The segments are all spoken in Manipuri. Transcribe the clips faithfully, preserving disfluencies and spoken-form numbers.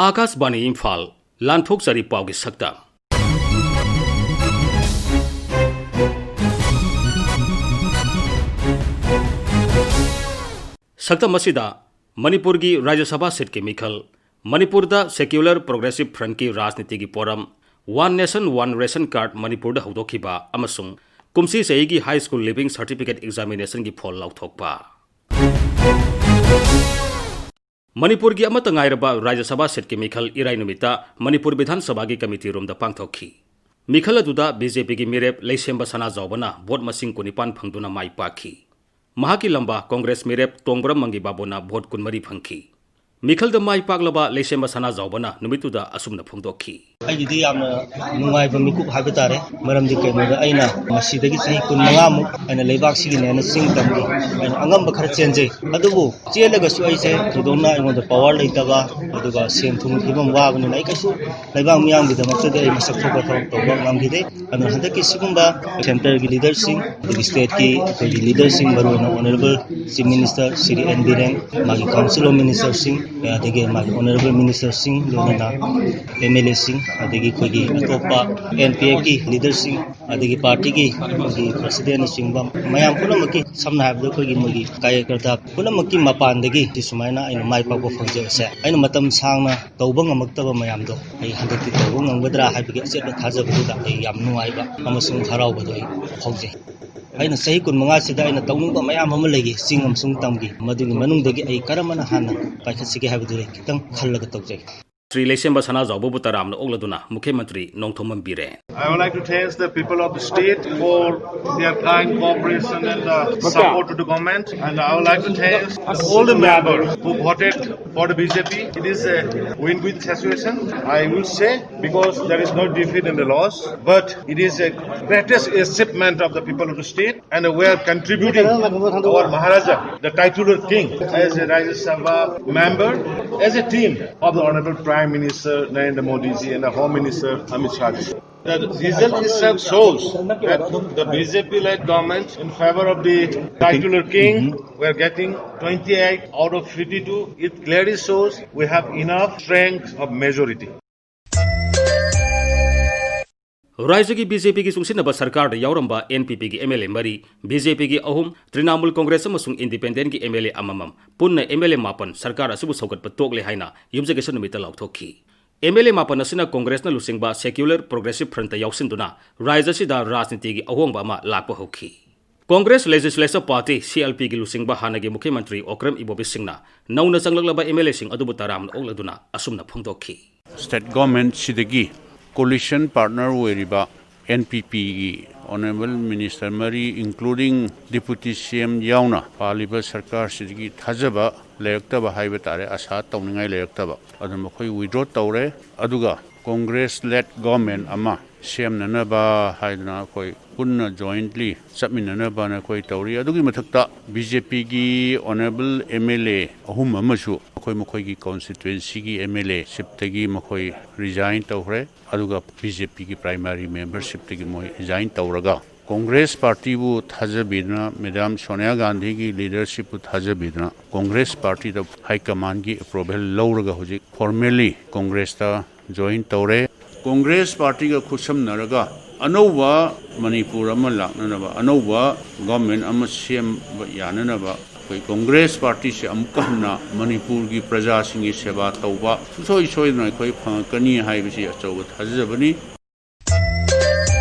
ꯑꯥꯀꯥꯁꯕꯥꯅꯤ ꯏꯝꯐꯥꯜ, ꯂꯥꯟꯊꯣꯛꯆꯔꯤ ꯄꯥꯎꯒꯤ ꯁꯛꯇꯝ꯫ ꯁꯛꯇꯝ ꯑꯁꯤꯗ ꯃꯅꯤꯄꯨꯔꯒꯤ ꯔꯥꯖ꯭ꯌ ꯁꯚꯥ ꯁꯤꯠꯀꯤ ꯃꯤꯈꯜ, ꯃꯅꯤꯄꯨꯔꯗ Secular Progressive Frontꯀꯤ ꯔꯥꯖꯅꯤꯇꯤꯒꯤ ꯄꯣꯔꯝ, One Nation One Ration Card ꯃꯅꯤꯄꯨꯔꯗ ꯍꯧꯗꯣꯛꯈꯤꯕ ꯑꯃꯁꯨꯡ ꯀꯨꯝꯁꯤ ꯆꯍꯤꯒꯤ High School Leaving Certificate Examinationꯒꯤ ꯐꯣꯜ ꯂꯥꯎꯊꯣꯛꯄ꯫ ꯃꯅꯤꯄꯨꯔꯒꯤ ꯑꯃꯠꯇ ꯉꯥꯏꯔꯕ ꯔꯥꯖ꯭ꯌ ꯁꯚꯥ ꯁꯤꯠꯀꯤ ꯃꯤꯈꯜ ꯏꯔꯥꯏ ꯅꯨꯃꯤꯠꯇ ꯃꯅꯤꯄꯨꯔ ꯕꯤꯙꯥꯟ ꯁꯚꯥꯒꯤ ꯀꯃꯤꯇꯤ ꯔꯨꯝꯗ ꯄꯥꯡꯊꯣꯛꯈꯤ꯫ ꯃꯤꯈꯜ ꯑꯗꯨꯗ ꯕꯤ ꯖꯦ ꯄꯤꯒꯤ ꯃꯤꯔꯦꯞ ꯂꯩꯁꯦꯝꯕ ꯁꯅꯥꯖꯥꯎꯕꯅ ꯚꯣꯠ ꯃꯁꯤꯡ ꯀꯨꯟꯅꯤꯄꯥꯟ ꯐꯪꯗꯨꯅ ꯃꯥꯏ ꯄꯥꯛꯈꯤ꯫ ꯃꯍꯥꯛꯀꯤ ꯂꯝꯕꯥ ꯀꯣꯡꯒ꯭ꯔꯦꯁ ꯃꯤꯔꯦꯞ ꯇꯣꯡꯕ꯭ꯔꯝ ꯃꯪꯒꯤ ꯕꯥꯕꯨꯅ ꯚꯣꯠ ꯀꯨꯟꯃꯔꯤ ꯐꯪꯈꯤ꯫ ꯃꯤꯈꯜꯗ ꯃꯥꯏ ꯄꯥꯛꯂꯕ ꯂꯩꯁꯦꯝꯕ ꯁꯅꯥꯖꯥꯎꯕꯅ ꯅꯨꯃꯤꯠꯇꯨꯗ ꯑꯁꯨꯝꯅ ꯐꯣꯡꯗꯣꯛꯈꯤ꯫ ꯑꯩꯒꯤꯗꯤ ꯌꯥꯝꯅ ꯅꯨꯡꯉꯥꯏꯕ ꯃꯤꯀꯨꯞ ꯍꯥꯏꯕ ꯇꯥꯔꯦ꯫ ꯃꯔꯝꯗꯤ ꯀꯩꯅꯣꯗ ꯑꯩꯅ ꯃꯁꯤꯗꯒꯤ ꯆꯍꯤ ꯀꯨꯟꯃꯉꯥꯃꯨꯛ ꯑꯩꯅ ꯂꯩꯕꯥꯛꯁꯤꯒꯤꯅꯦꯅ ꯆꯤꯡ ꯇꯝꯒꯤ ꯑꯩꯅ ꯑꯉꯝꯕ ꯈꯔ ꯆꯦꯟꯖꯩ꯫ ꯑꯗꯨꯕꯨ ꯆꯦꯜꯂꯒꯁꯨ ꯑꯩꯁꯦ ꯊꯣꯏꯗꯣꯛꯅ ꯑꯩꯉꯣꯟꯗ power ꯂꯩꯇꯕ, ꯑꯗꯨꯒ ꯁꯦꯟ ꯊꯨꯝꯒꯤ ꯐꯤꯕꯝ ꯋꯥꯕꯅꯤꯅ ꯑꯩ ꯀꯩꯁꯨ ꯂꯩꯕꯥꯛ ꯃꯤꯌꯥꯝꯒꯤꯗꯃꯛꯇꯗꯤ ꯑꯩ ꯃꯁꯛ ꯊꯣꯛꯄ ꯊꯕꯛ ꯇꯧꯕ ꯉꯝꯈꯤꯗꯦ꯫ ꯑꯗꯨꯅ ꯍꯟꯗꯛꯀꯤ ꯁꯤꯒꯨꯝꯕ centreꯒꯤ leaderꯁꯤꯡ, ꯑꯗꯒꯤ stateꯀꯤ ꯑꯩꯈꯣꯏꯒꯤ leaderꯁꯤꯡ, ꯃꯔꯨꯑꯣꯏꯅ Honourable Chief Minister Shri N Biren, ꯃꯥꯒꯤ Council of Ministerꯁꯤꯡ, ꯑꯗꯒꯤ ꯃꯥꯒꯤ Honourable Ministerꯁꯤꯡ, ꯂꯣꯏꯅꯅ M L Aꯁꯤꯡ, ꯑꯗꯒꯤ ꯑꯩꯈꯣꯏꯒꯤ ꯑꯇꯣꯞꯄ N P Fꯀꯤ leaderꯁꯤꯡ, ꯑꯗꯒꯤ partyꯒꯤ ꯑꯩꯈꯣꯏꯒꯤ presidentꯅꯆꯤꯡꯕ ꯃꯌꯥꯝ ꯄꯨꯝꯅꯃꯛꯀꯤ, ꯁꯝꯅ ꯍꯥꯏꯔꯕꯗ ꯑꯩꯈꯣꯏꯒꯤ ꯃꯣꯏꯒꯤ ꯀꯥꯔꯌꯀꯔꯇꯥ ꯄꯨꯝꯅꯃꯛꯀꯤ ꯃꯄꯥꯟꯗꯒꯤ ꯁꯤ ꯁꯨꯃꯥꯏꯅ ꯑꯩꯅ ꯃꯥꯏ ꯄꯥꯛꯄ ꯐꯪꯖꯕꯁꯦ ꯑꯩꯅ ꯃꯇꯝ ꯁꯥꯡꯅ ꯇꯧꯕ ꯉꯝꯃꯛꯇꯕ ꯃꯌꯥꯝꯗꯣ ꯑꯩ ꯍꯟꯗꯛꯇꯤ ꯇꯧꯕ ꯉꯝꯒꯗ꯭ꯔꯥ ꯍꯥꯏꯕꯒꯤ ꯑꯆꯦꯠꯄ ꯊꯥꯖꯕꯗꯨꯗ ꯑꯩ ꯌꯥꯝ ꯅꯨꯡꯉꯥꯏꯕ ꯑꯃꯁꯨꯡ ꯍꯔꯥꯎꯕꯗꯣ ꯑꯩ ꯐꯥꯎꯖꯩ꯫ ꯑꯩꯅ ꯆꯍꯤ ꯀꯨꯟꯃꯉꯥꯁꯤꯗ ꯑꯩꯅ ꯇꯧꯅꯤꯡꯕ ꯃꯌꯥꯝ ꯑꯃ ꯂꯩꯈꯤ, ꯆꯤꯡ ꯑꯃꯁꯨꯡ ꯇꯝꯒꯤ, ꯃꯗꯨꯒꯤ ꯃꯅꯨꯡꯗꯒꯤ ꯑꯩ ꯀꯔꯝꯕꯅ ꯍꯥꯟꯅ ꯄꯥꯏꯈꯠꯁꯤꯒꯦ ꯍꯥꯏꯕꯗꯨ ꯑꯩ ꯈꯤꯇꯪ ꯈꯜꯂꯒ ꯇꯧꯖꯩ꯫ ꯁ꯭ꯔꯤ ꯂꯩꯁꯦꯝꯕ ꯁꯅꯥꯖꯥꯎꯕꯕꯨ ꯇꯔꯥꯝꯅ ꯑꯣꯛꯂꯗꯨꯅ ꯃꯨꯈ꯭ꯌ ꯃꯟꯇ꯭ꯔꯤ Nongthombam Biren. I would like to thank the people of the state for their kind cooperation and uh, support to the government. And I would like to thank all the members who voted for the B J P. It is a win-win situation, I will say, because there is no defeat and a loss. But it is a greatest achievement of the people of the state, and we are contributing our Maharaja, the titular king, as a Rajya Sabha member, as a team of the Honorable Prime Minister Narendra Modi ji and the Home Minister Amit Shah ji. The result itself shows that the B J P-led government in favor of the titular king, we are getting twenty-eight out of fifty-two. It clearly shows we have enough strength of majority. ꯔꯥꯏꯖ꯭ꯌꯒꯤ ꯕꯤ ꯖꯦ ꯄꯤꯒꯤ ꯆꯨꯡꯁꯤꯟꯅꯕ ꯁꯔꯀꯥꯔꯗ ꯌꯥꯎꯔꯝꯕ ꯑꯦꯟ ꯄꯤ ꯄꯤꯒꯤ ꯑꯦꯝ ꯑꯦꯜ ꯑꯦ ꯃꯔꯤ, ꯕꯤ ꯖꯦ ꯄꯤꯒꯤ ꯑꯍꯨꯝ, ꯇ꯭ꯔꯤꯅꯥꯃꯨꯜ ꯀꯣꯡꯒ꯭ꯔꯦꯁ ꯑꯃꯁꯨꯡ ꯏꯟꯗꯤꯄꯦꯟꯗꯦꯟꯠꯀꯤ ꯑꯦꯝ ꯑꯦꯜ ꯑꯦ ꯑꯃꯃꯝ, ꯄꯨꯟꯅ ꯑꯦꯝ ꯑꯦꯜ ꯑꯦ ꯃꯥꯄꯟ ꯁꯔꯀꯥꯔ ꯑꯁꯤꯕꯨ ꯁꯧꯒꯠꯄ ꯇꯣꯛꯂꯦ ꯍꯥꯏꯅ ꯌꯨꯝꯖꯀꯩꯁ ꯅꯨꯃꯤꯠꯇ ꯂꯥꯎꯊꯣꯛꯈꯤ꯫ ꯑꯦꯝ ꯑꯦꯜ ꯑꯦ ꯃꯥꯄꯟ ꯑꯁꯤꯅ ꯀꯣꯡꯒ꯭ꯔꯦꯁꯅ ꯂꯨꯆꯤꯡꯕ Secular Progressive Front ꯌꯥꯎꯁꯤꯟꯗꯨꯅ ꯔꯥꯏꯖ꯭ꯌ ꯑꯁꯤꯗ ꯔꯥꯖꯅꯤꯇꯤꯒꯤ ꯑꯍꯣꯡꯕ ꯑꯃ ꯂꯥꯛꯄ ꯍꯧꯈꯤ꯫ Congress Legislature Party, C L ꯄꯤꯒꯤ ꯂꯨꯆꯤꯡꯕ ꯍꯥꯟꯅꯒꯤ ꯃꯨꯈ꯭ꯌ ꯃꯟꯇ꯭ꯔꯤ ꯑꯣꯀ꯭ꯔꯝ ꯏꯕꯣꯕꯤ ꯁꯤꯡꯅ ꯅꯧꯅ ꯆꯪꯂꯛꯂꯕ ꯑꯦꯝ ꯑꯦꯜ ꯑꯦꯁꯤꯡ ꯑꯗꯨꯕꯨ ꯇꯔꯥꯝꯅ ꯑꯣꯛꯂꯗꯨꯅ ꯑꯁꯨꯝꯅ ꯐꯣꯡꯗꯣꯛꯈꯤ꯫ State government ꯁꯤꯗꯒꯤ coalition partner ꯑꯣꯏꯔꯤꯕ ꯑꯦꯟ ꯄꯤ ꯄꯤꯒꯤ honourable minister ꯃꯔꯤ, including deputy C M ꯌꯥꯎꯅ, ꯄꯥꯜꯂꯤꯕ ꯁꯔꯀꯥꯔꯁꯤꯗꯒꯤ ꯊꯥꯖꯕ ꯂꯩꯔꯛꯇꯕ ꯍꯥꯏꯕ ꯇꯥꯔꯦ, ꯑꯁꯥ ꯇꯧꯅꯤꯡꯉꯥꯏ ꯂꯩꯔꯛꯇꯕ, ꯑꯗꯨꯅ ꯃꯈꯣꯏ withdraw ꯇꯧꯔꯦ꯫ ꯑꯗꯨꯒ Congress led government ꯑꯃ ꯁꯦꯝꯅꯅꯕ ꯍꯥꯏꯗꯅ ꯑꯩꯈꯣꯏ ꯄꯨꯟꯅ jointly ꯆꯠꯃꯤꯟꯅꯅꯕꯅ ꯑꯩꯈꯣꯏ ꯇꯧꯔꯤ꯫ ꯑꯗꯨꯒꯤ ꯃꯊꯛꯇ ꯕꯤ ꯖꯦ ꯄꯤꯒꯤ honourable M L A ꯑꯍꯨꯝ ꯑꯃꯁꯨ ꯃꯈꯣꯏ ꯃꯈꯣꯏꯒꯤ constituencyꯒꯤ M L A shipꯇꯒꯤ ꯃꯈꯣꯏ resign ꯇꯧꯈ꯭ꯔꯦ꯫ ꯑꯗꯨꯒ ꯕꯤ ꯖꯦ ꯄꯤꯒꯤ primary membershipꯇꯒꯤ ꯃꯣꯏ resign ꯇꯧꯔꯒ Congress partyꯕꯨ ꯊꯥꯖꯕꯤꯗꯨꯅ, Madam ꯁꯣꯅꯤꯌꯥ ꯒꯥꯟꯙꯤꯒꯤ leadershipꯄꯨ ꯊꯥꯖꯕꯤꯗꯨꯅ Congress partyꯗ high commandꯒꯤ approval ꯂꯧꯔꯒ ꯍꯧꯖꯤꯛ formally Congressꯇ join ꯇꯧꯔꯦ꯫ Congress partyꯒ ꯈꯨꯠꯁꯝꯅꯔꯒ ꯑꯅꯧꯕ ꯃꯅꯤꯄꯨꯔ ꯑꯃ ꯂꯥꯛꯅꯅꯕ, ꯑꯅꯧꯕ government ꯑꯃ ꯁꯦꯝꯕ ꯌꯥꯅꯅꯕ ꯑꯩꯈꯣꯏ Congress partyꯁꯦ ꯑꯃꯨꯛꯀ ꯍꯟꯅ ꯃꯅꯤꯄꯨꯔꯒꯤ ꯄ꯭ꯔꯖꯥꯁꯤꯡꯒꯤ ꯁꯦꯕꯥ ꯇꯧꯕ ꯁꯨꯡꯁꯣꯏ ꯁꯣꯏꯗꯅ ꯑꯩꯈꯣꯏ ꯐꯪꯉꯛꯀꯅꯤ ꯍꯥꯏꯕꯁꯤ ꯑꯆꯧꯕ ꯊꯥꯖꯖꯕꯅꯤ꯫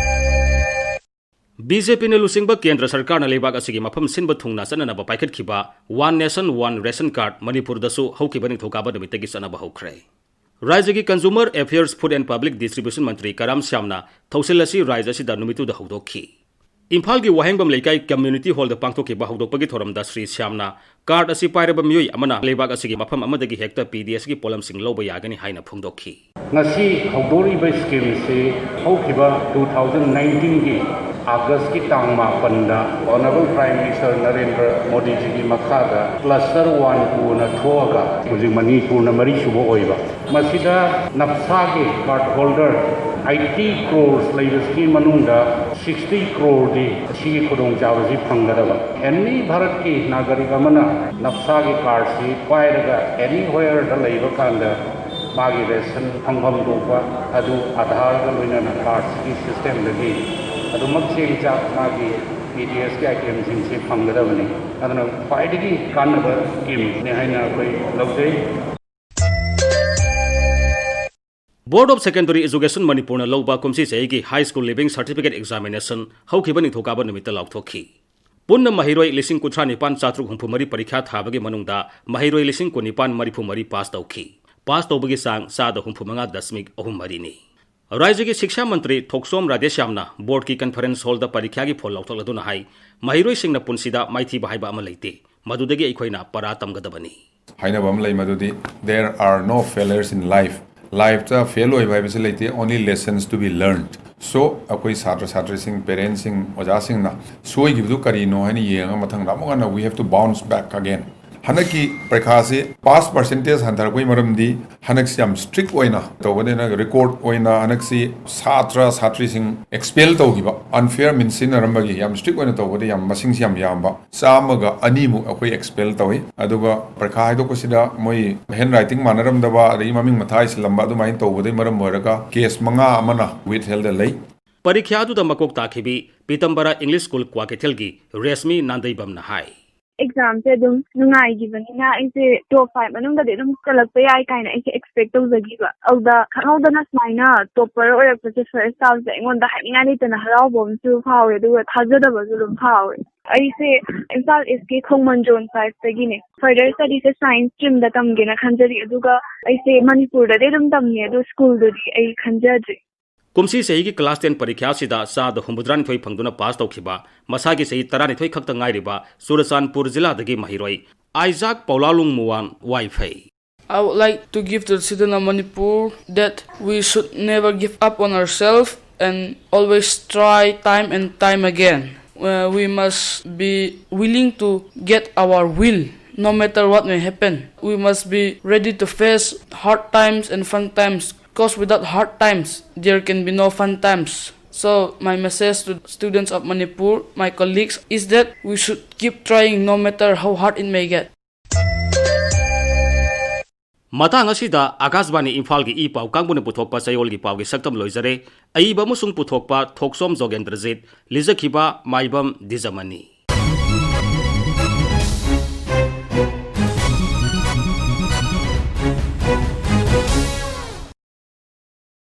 ꯕꯤ ꯖꯦ ꯄꯤꯅ ꯂꯨꯆꯤꯡꯕ ꯀꯦꯟꯗ꯭ꯔ ꯁꯔꯀꯥꯔꯅ ꯂꯩꯕꯥꯛ ꯑꯁꯤꯒꯤ ꯃꯐꯝ ꯁꯤꯟꯕ ꯊꯨꯡꯅ ꯆꯠꯅꯅꯕ ꯄꯥꯏꯈꯠꯈꯤꯕ One Nation One Ration Card ꯃꯅꯤꯄꯨꯔꯗꯁꯨ ꯍꯧꯈꯤꯕ ꯅꯤꯡꯊꯧꯀꯥꯕ ꯅꯨꯃꯤꯠꯇꯒꯤ ꯆꯠꯅꯕ ꯍꯧꯈ꯭ꯔꯦ꯫ ꯔꯥꯖ꯭ꯌꯒꯤ Consumer Affairs, Food and Public Distribution ꯃꯟꯇ꯭ꯔꯤ ꯀꯔꯥꯝ ꯁ꯭ꯌꯥꯝꯅ ꯊꯧꯁꯤꯜ ꯑꯁꯤ ꯔꯥꯖ꯭ꯌ ꯑꯁꯤꯗ ꯅꯨꯃꯤꯠꯇꯨꯗ ꯍꯧꯗꯣꯛꯈꯤ꯫ ꯏꯝꯐꯥꯜꯒꯤ ꯋꯥꯍꯦꯡꯕꯝ ꯂꯩꯀꯥꯏ community hallꯗ ꯄꯥꯡꯊꯣꯛꯈꯤꯕ ꯍꯧꯗꯣꯛꯄꯒꯤ ꯊꯧꯔꯝꯗ ꯁ꯭ꯔꯤ ꯁ꯭ꯌꯥꯝꯅ card ꯑꯁꯤ ꯄꯥꯏꯔꯕ ꯃꯤꯑꯣꯏ ꯑꯃꯅ ꯂꯩꯕꯥꯛ ꯑꯁꯤꯒꯤ ꯃꯐꯝ ꯑꯃꯗꯒꯤ ꯍꯦꯛꯇ ꯄꯤ ꯗꯤ ꯑꯦꯁꯀꯤ ꯄꯣꯠꯂꯝꯁꯤꯡ ꯂꯧꯕ ꯌꯥꯒꯅꯤ ꯍꯥꯏꯅ ꯐꯣꯡꯗꯣꯛꯈꯤ꯫ ꯉꯁꯤ ꯍꯧꯗꯣꯔꯛꯏꯕ schemeꯁꯤ ꯍꯧꯈꯤꯕ two thousand nineteenꯒꯤ ꯑꯥꯒꯁꯀꯤ ꯇꯥꯡ ꯃꯥꯄꯟꯗ Honorable Prime Minister ꯅꯔꯦꯟꯗ꯭ꯔ ꯃꯣꯗꯤꯖꯤꯒꯤ ꯃꯈꯥꯗ cluster one ꯇꯨꯅ ꯊꯣꯛꯑꯒ ꯍꯧꯖꯤꯛ ꯃꯅꯤꯄꯨꯔꯅ ꯃꯔꯤꯁꯨꯕ ꯑꯣꯏꯕ꯫ ꯃꯁꯤꯗ ꯅꯞꯁꯥꯒꯤ card holder eighty crores ꯂꯩꯕꯁꯤꯒꯤ ꯃꯅꯨꯡꯗ sixty crore ꯗꯤ ꯑꯁꯤꯒꯤ ꯈꯨꯗꯣꯡꯆꯥꯕꯁꯤ ꯐꯪꯒꯗꯕ꯫ Any ꯚꯥꯔꯠꯀꯤ ꯅꯥꯒꯔꯤꯛ ꯑꯃꯅ ꯅꯞꯁꯥꯒꯤ card ꯁꯤ ꯄꯥꯏꯔꯒ anywhere ꯗ ꯂꯩꯕ ꯀꯥꯟꯗ ꯃꯥꯒꯤ ꯔꯦꯁꯟ ꯐꯪꯐꯝ ꯊꯣꯛꯄ ꯑꯗꯨ ꯑꯥꯙꯥꯔꯒ ꯂꯣꯏꯅꯅ card ꯁꯤꯒꯤ system ꯗꯒꯤ ꯑꯗꯨꯃꯛ ꯆꯦꯡ ꯆꯥꯛ ꯃꯥꯒꯤ P D S ꯀꯤ item ꯁꯤꯡꯁꯤ ꯐꯪꯒꯗꯕꯅꯤ꯫ ꯑꯗꯨꯅ ꯈ꯭ꯋꯥꯏꯗꯒꯤ ꯀꯥꯟꯅꯕ scheme ꯅꯤ ꯍꯥꯏꯅ ꯑꯩꯈꯣꯏ ꯂꯧꯖꯩ꯫ Board of Secondary Education ꯃꯅꯤꯄꯨꯔꯅ ꯂꯧꯕ ꯀꯨꯝꯁꯤ ꯆꯍꯤꯒꯤ High School Leaving Certificate Examination ꯍꯧꯈꯤꯕ ꯅꯤꯡꯊꯧꯀꯥꯕ ꯅꯨꯃꯤꯠꯇ ꯂꯥꯎꯊꯣꯛꯈꯤ꯫ ꯄꯨꯟꯅ ꯃꯍꯩꯔꯣꯏ ꯂꯤꯁꯤꯡ ꯀꯨꯟꯊ꯭ꯔꯥ ꯅꯤꯄꯥꯟ ꯆꯥꯇ꯭ꯔꯨꯛ ꯍꯨꯝꯐꯨ ꯃꯔꯤ ꯄꯔꯤꯈ꯭ꯌꯥ ꯊꯥꯕꯒꯤ ꯃꯅꯨꯡꯗ ꯃꯍꯩꯔꯣꯏ ꯂꯤꯁꯤꯡ ꯀꯨꯟꯅꯤꯄꯥꯟ ꯃꯔꯤꯐꯨ ꯃꯔꯤ pass ꯇꯧꯈꯤ꯫ Pass ꯇꯧꯕꯒꯤ ꯆꯥꯡ ꯆꯥꯗ ꯍꯨꯝꯐꯨ ꯃꯉꯥ ꯗꯁꯃꯤꯛ ꯑꯍꯨꯝ ꯃꯔꯤꯅꯤ꯫ ꯔꯥꯖ꯭ꯌꯒꯤ ꯁꯤꯛꯁꯥ ꯃꯟꯇ꯭ꯔꯤ ꯊꯣꯛꯆꯣꯝ ꯔꯥꯙꯦꯁ꯭ꯌꯥꯝꯅ board ꯀꯤ conference hall ꯗ ꯄꯔꯤꯈ꯭ꯌꯥꯒꯤ ꯐꯣꯜ ꯂꯥꯎꯊꯣꯛꯂꯗꯨꯅ ꯍꯥꯏ, ꯃꯍꯩꯔꯣꯏꯁꯤꯡꯅ ꯄꯨꯟꯁꯤꯗ ꯃꯥꯏꯊꯤꯕ ꯍꯥꯏꯕ ꯑꯃ ꯂꯩꯇꯦ, ꯃꯗꯨꯗꯒꯤ ꯑꯩꯈꯣꯏꯅ ꯄꯔꯥ ꯇꯝꯒꯗꯕꯅꯤ꯫ ꯍꯥꯏꯅꯕ ꯑꯃ ꯂꯩ ꯃꯗꯨꯗꯤ, "There are no failures in life." Life ꯇ fail ꯑꯣꯏꯕ ꯍꯥꯏꯕꯁꯤ ꯂꯩꯇꯦ, only lessons to be learned. So, ꯑꯩꯈꯣꯏ ꯁꯥꯇ꯭ꯔ ꯁꯥꯇ꯭ꯔꯤꯁꯤꯡ, parent ꯁꯤꯡ, ꯑꯣꯖꯥꯁꯤꯡꯅ ꯁꯣꯏꯈꯤꯕꯗꯨ ꯀꯔꯤꯅꯣ ꯍꯥꯏꯅ ꯌꯦꯡꯉꯒ ꯃꯊꯪꯗ ꯑꯃꯨꯛ ꯍꯟꯅ we have to bounce back again. ꯍꯟꯗꯛꯀꯤ ꯄꯔꯤꯈꯥꯁꯤ pass percentage ꯍꯟꯊꯔꯛꯄꯒꯤ ꯃꯔꯝꯗꯤ ꯍꯟꯗꯛꯁꯤ ꯌꯥꯝ strict ꯑꯣꯏꯅ ꯇꯧꯒꯅꯤ, record ꯑꯣꯏꯅ ꯍꯟꯗꯛꯁꯤ ꯁꯥꯇ꯭ꯔ ꯁꯥꯇ꯭ꯔꯤꯁꯤꯡ expel ꯇꯧꯈꯤꯕ, unfair means ꯁꯤꯖꯤꯟꯅꯔꯝꯕꯒꯤ ꯌꯥꯝ strict ꯑꯣꯏꯅ ꯇꯧꯕꯗ ꯌꯥꯝ ꯃꯁꯤꯡꯁꯤ ꯌꯥꯝ ꯌꯥꯝꯕ, ꯆꯥꯝꯃꯒ ꯑꯅꯤꯃꯨꯛ ꯑꯩꯈꯣꯏ expel ꯇꯧꯏ꯫ ꯑꯗꯨꯒ ꯄꯔꯤꯈꯥ ꯍꯥꯏꯗꯣꯛꯄꯁꯤꯗ ꯃꯣꯏ handwriting ꯃꯥꯟꯅꯔꯝꯗꯕ, ꯑꯗꯒꯤ ꯃꯃꯤꯡ ꯃꯊꯥ ꯏꯁꯤꯜꯂꯝꯕ, ꯑꯗꯨꯃꯥꯏꯅ ꯇꯧꯕꯗꯒꯤ ꯃꯔꯝ ꯑꯣꯏꯔꯒ case ꯃꯉꯥ ꯑꯃꯅ withheld ꯂꯩ꯫ ꯄꯔꯤꯈ꯭ꯌꯥ ꯑꯗꯨꯗ ꯃꯀꯣꯛ ꯇꯥꯈꯤꯕꯤ ꯄꯤꯇꯝꯕꯔꯥ English School ꯀ꯭ꯋꯥꯀꯩꯊꯦꯜꯒꯤ ꯔꯦꯁꯃꯤ ꯅꯥꯟꯗꯩꯕꯝꯅ ꯍꯥꯏ꯫ Exam ꯁꯦ ꯑꯗꯨꯝ ꯅꯨꯡꯉꯥꯏꯈꯤꯕꯅꯤꯅ ꯑꯩꯁꯦ top five ꯃꯅꯨꯡꯗꯗꯤ ꯑꯗꯨꯝ ꯆꯜꯂꯛꯄ ꯌꯥꯏ ꯀꯥꯏꯅ ꯑꯩꯁꯦ expect ꯇꯧꯖꯈꯤꯕ꯫ ꯑꯗꯨꯗ ꯈꯪꯍꯧꯗꯅ ꯁꯨꯃꯥꯏꯅ topper ꯑꯣꯏꯔꯛꯄꯁꯦ first ꯇꯥꯕꯁꯦ ꯑꯩꯉꯣꯟꯗ ꯍꯥꯏꯅꯤꯡꯉꯥꯏ ꯂꯩꯇꯅ ꯍꯔꯥꯎꯕ ꯑꯃꯁꯨ ꯐꯥꯎꯋꯦ, ꯑꯗꯨꯒ ꯊꯥꯖꯗꯕꯁꯨ ꯑꯗꯨꯝ ꯐꯥꯎꯋꯦ꯫ ꯑꯩꯁꯦ ꯏꯝꯐꯥꯜ East ꯀꯤ ꯈꯣꯡꯃꯟ zone five ꯇꯒꯤꯅꯦ꯫ Further study ꯁꯦ science stream ꯗ ꯇꯝꯒꯦꯅ ꯈꯟꯖꯔꯤ, ꯑꯗꯨꯒ ꯑꯩꯁꯦ ꯃꯅꯤꯄꯨꯔꯗꯗꯤ ꯑꯗꯨꯝ ꯇꯝꯃꯤ, ꯑꯗꯣ school ꯗꯨꯗꯤ ꯑꯩ ꯈꯟꯖꯗ꯭ꯔꯤ꯫ ꯀꯨꯝꯁꯤ ꯆꯍꯤꯒꯤ class ten ꯄꯔꯤꯈ꯭ꯌꯥꯁꯤꯗ ꯆꯥꯗ ꯍꯨꯝꯐꯨꯇꯔꯥꯅꯤꯊꯣꯏ ꯐꯪꯗꯨꯅ pass ꯇꯧꯈꯤꯕ, ꯃꯁꯥꯒꯤ ꯆꯍꯤ ꯇꯔꯥꯅꯤꯊꯣꯏ ꯈꯛꯇ ꯉꯥꯏꯔꯤꯕ ꯆꯨꯔꯆꯥꯟꯄꯨꯔ ꯖꯤꯂꯥꯗꯒꯤ ꯃꯍꯩꯔꯣꯏ ꯑꯥꯏꯖꯥꯛ ꯄꯧꯂꯥꯂꯨꯡ ꯃꯨꯋꯥꯟ ꯋꯥꯏꯐꯩ꯫ I would like to give to the children of Manipur that we should never give up on ourselves. and always try time and time again. Uh, we must be willing to get our will no matter what may happen. We must be ready to face hard times and fun times, because without hard times, there can be no fun times. So, my message to students of Manipur, my colleagues, is that we should keep trying no matter how hard it may get. ꯃꯇꯥꯡ ꯑꯁꯤꯗ ꯑꯀꯥꯁꯕꯥꯅꯤ ꯏꯝꯐꯥꯜꯒꯤ ꯏ ꯄꯥꯎ ꯀꯥꯡꯕꯨꯅ ꯄꯨꯊꯣꯛꯄ ꯆꯌꯣꯜꯒꯤ ꯄꯥꯎꯒꯤ ꯁꯛꯇꯝ ꯂꯣꯏꯖꯔꯦ꯫ ꯑꯏꯕ ꯑꯃꯁꯨꯡ ꯄꯨꯊꯣꯛꯄ ꯊꯣꯛꯆꯣꯝ ꯖꯣꯒꯦꯟꯗ꯭ꯔꯖꯤꯠ, ꯂꯤꯖꯈꯤꯕ ꯃꯥꯏꯕꯝ ꯗꯤꯖꯃꯅꯤ꯫